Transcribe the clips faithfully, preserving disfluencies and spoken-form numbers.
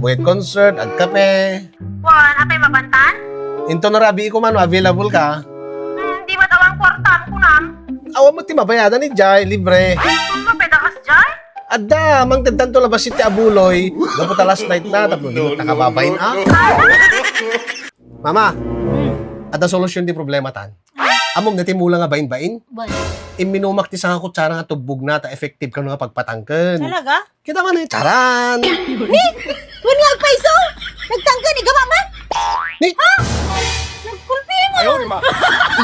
agbuet concert, agkape. Wen, apay mapantan? Inton arabii ko man, available ka. Hmm, di met awan kuartam, kunam. Awan met ti mabayadan idiay, libre. Mapay da kas diay? Adda, mangtedtanto labasit ti abuloy. Gapu ta last night na, tapno di met nakababain, ah. Mama, adda solusyon ti problematan. Ammom na ti mula nga bain-bain? Wen. Imminumak ti sanga kutsara nga tubbogna ta effective kano nga pagpatangken. Talaga? Kita man eh, charan! Ni? Wen nga agpayso? Nagtangken, igama man? Ni? Ha? Nagkulpi mo!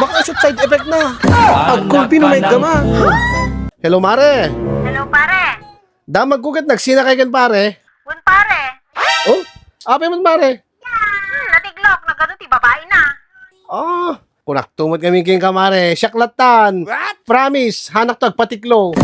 Baka shoot side effect na. Agkulpi no may gama. Hello, mare. Hello, pare. Damag ko ket nagsina kay ken pare. Wen, pare. Oh? Apay man, mare? Hmm, natiglok, nagadu ti babaina. Ah, kunakto met ngamin kenka, mare. Siak lattan. What? Promise, hanak to agpatiklo.